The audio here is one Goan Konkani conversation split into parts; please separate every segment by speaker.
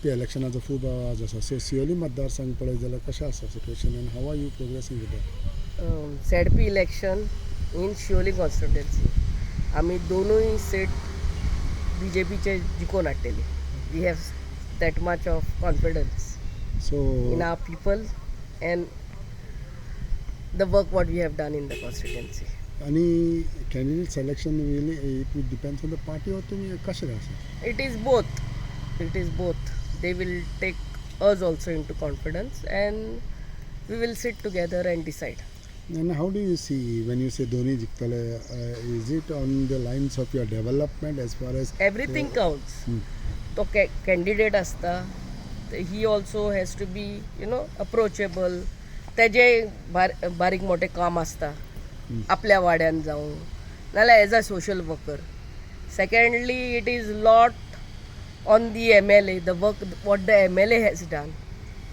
Speaker 1: झेडपी इलेक्शनाचो खूब आवाज आसा. सो सियोली मतदारसंघ पळयत जाल्यार कशें आसा situation and how are you progressing with that?
Speaker 2: ZP election in Siolim constituency आमी दोनूय सीट बीजेपीचे जिखून हाडटली. We have that much of confidence
Speaker 1: so
Speaker 2: in our people and the work what we have done in the constituency.
Speaker 1: आनी candidate selection will it will depends on the party or तुमी कशें आसा?
Speaker 2: It is both. It is both. They will take us also into confidence and we will sit together and decide.
Speaker 1: And how do you see when you say दोन्ही जिखतले, is it on the lines of your development as far as
Speaker 2: Everything counts. तो कॅन्डिडेट आसता, he also has to be approachable. तेजे बारीक मोठे काम आसता आपल्या वाड्यान जावं नाल्यार as a social worker. Secondly, it is lot on the MLA, the work what the MLA has done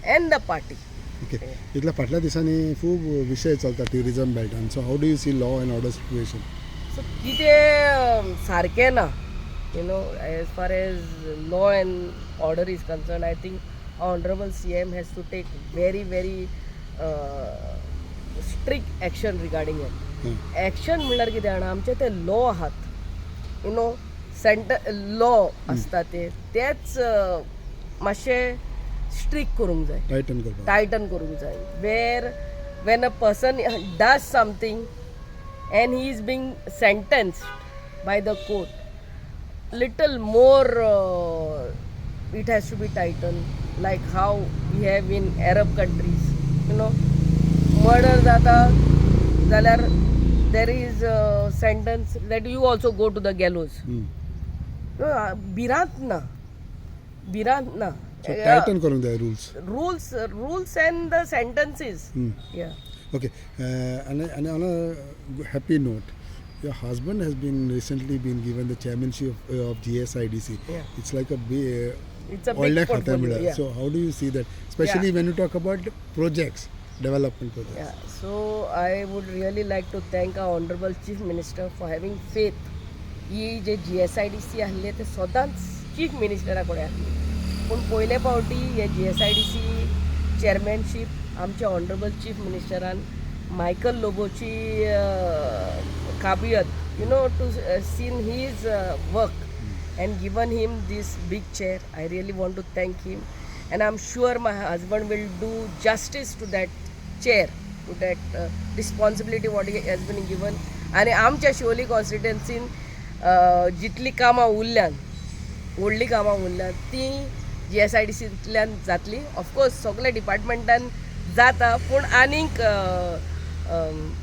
Speaker 2: and the party.
Speaker 1: Okay, इतल्या फाटल्या दिसांनी खूब विशय चलता tourism बेल्टान. So how do you see law and order situation?
Speaker 2: So कितें सारकें ना. As far as law and order is concern, I think honourable CM has to take very very strict action regarding it. Action म्हणल्यार कितें जाणा, आमचे ते लॉ आहात, you know centre law आसता ते तेच मातशे स्ट्रिक्ट करूंक जाय.
Speaker 1: टायटन करपाक.
Speaker 2: टायटन करूंक जाय, where when a person does something and he is being sentenced by the court, little more it has to be tightened, like how we have in Arab countries. Murder जाता जाल्यार there is a sentence that you also go to the gallows. भिरांत ना, भिरांत ना.
Speaker 1: सो टायटन करूंक जाय rules.
Speaker 2: Rules and the sentences, yeah.
Speaker 1: Okay, and on a happy note, your husband has been recently been given the chairmanship of GSIDC. It's like a big,
Speaker 2: It's a big
Speaker 1: व्हडलें खातें
Speaker 2: portfolio.
Speaker 1: म्हळ्यार. So how do you see that, especially when you talk about projects, development projects?
Speaker 2: Yeah, so I would really like to thank our Honorable Chief Minister for having faith. He J GSIDC आहले ते सदांच चीफ मिनिस्टरा कडेन आहली, पूण पयले फावटी हे जीएसआयडीसी चेअरमॅनशीप आमच्या ऑनरेबल चीफ मिनिस्टरान मायकल लोबोची काबियत to seen his work and given him this big chair. I really want to thank him, and I'm sure my husband will do justice to that chair, to that responsibility what he has been given. आनी आमच्या शिवोली कॉन्स्टिट्युएन्सीन जितलीं कामां उरल्यान, व्हडलीं कामां उरल्यान, तीं जीएसआयडीसींतल्यान जातलीं. ऑफकोर्स सगल्या डिपार्टमेंटान जाता, पूण आनीक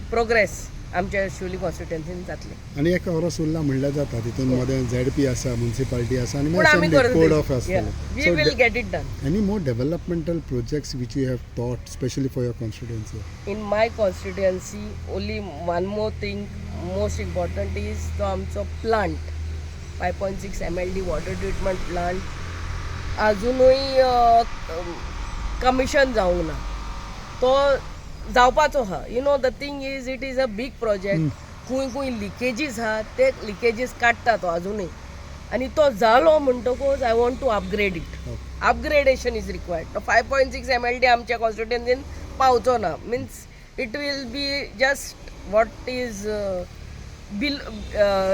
Speaker 2: प्रोग्रेस आमच्या शिवोली कॉन्स्टिट्युएन्सीन जातली.
Speaker 1: आनी एक वर्स उरला म्हणल्यार जाता. तितून मदें झेडपी आसा, मुन्सिपालिटी आसा आनी
Speaker 2: पूण आमी
Speaker 1: कोड ऑफ आसतले.
Speaker 2: We will get it done.
Speaker 1: Any more developmental projects which you have thought specially for your constituency?
Speaker 2: In my constituency, only one more thing most important is तो आमचो plant, 5.6 MLD water treatment plant अजुनूय कमिशन जावंक ना. तो जावपाचो आहा. The thing is, it is a big project. खंय खंय लिकेजीस आहा, ते लिकेजीस काडटा तो अजुनूय आनी तो जालो म्हणटकूच I want to upgrade it. Upgradation is required. तो 5.6 MLD आमच्या कॉन्स्टिट्युएन्सीन पावचो ना, means it will be just what is bill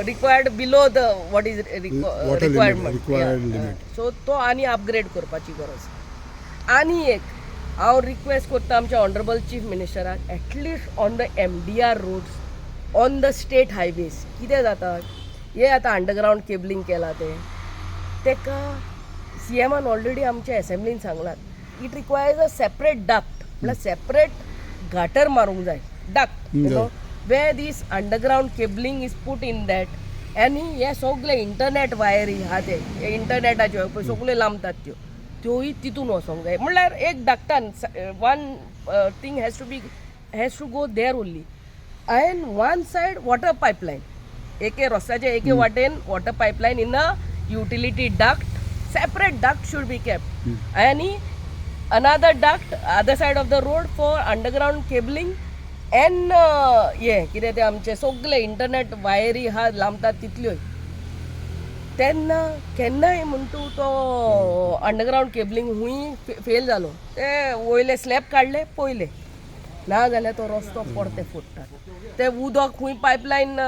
Speaker 2: required, below the what is
Speaker 1: Water limit,
Speaker 2: requirement.
Speaker 1: Required limit.
Speaker 2: So तो आनी अपग्रेड करपाची गरज. आनी एक हांव रिक्वेस्ट करता आमच्या ऑनरेबल चीफ मिनिस्टराक, at least on the MDR roads, on the state highways. कितें जाता, हे आतां अंडरग्रावंड केबलिंग केलां तें तेका सीएमान ऑलरेडी आमच्या एसेंब्लीन सांगलां, it requires a separate duct, म्हळ्यार सेपरेट गाटर मारूंक जाय, duct where this underground cabling is put in that. आनी हे सगळे इंटरनेट वायरी आहा ते, हे इंटरनेटाच्यो पळय सगल्यो लांबतात त्यो, त्योय तितून वचोंक जाय. म्हणल्यार एक डक्टान one thing has to go there only, and one side water pipeline, एके रस्त्याचे एके वाटेन water pipeline in a utility duct, separate duct should be kept, आनी another duct other side of the road for underground cabling and हे कितें ते आमचे सगळे इंटरनेट वायरी आहा लांबतात तितल्योय. तेन्ना केन्नाय म्हण तूं तो अंडरग्रावंड केबलिंग हूंय फेल जालो, ते वयले स्लॅब काडले पयले, ना जाल्यार तो रस्तो परते फोडटात. ते उदक खूंय पायपलायन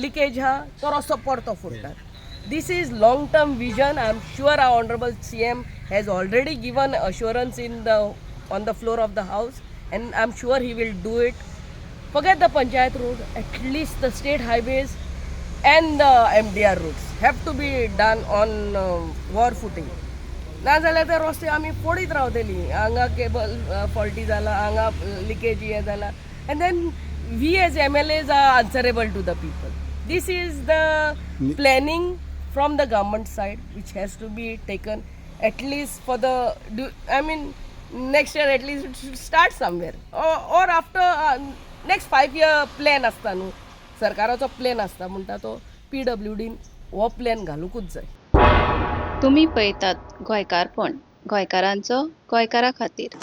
Speaker 2: लिकेज आहा, तो रस्तो परतो फोडटात. This is long term vision. I am sure our honourable CM has already given assurance in the on the floor of the house, and I am sure he will do it. Forget the panchayat road, at least the state highways and the MDR roads have to be done on war footing. ना जाल्यार ते रस्ते आमी फोडीत रावतली. हांगा केबल फॉल्टी जाला, हांगा लिकेज हें जाला, and then we as MLAs are answerable to the people. This is the planning from the government side which has to be taken at least for the, I mean, next year at least it should start somewhere, or after next 5 year plan आसता न्हू, सरकाराचो प्लॅन आसता म्हणटा, तो पीडब्ल्यूडीन हो प्लॅन घालुंकूच जाय.
Speaker 3: तुमी पळयतात गोंयकारपण, गोंयकारांचो गोंयकारा खातीर.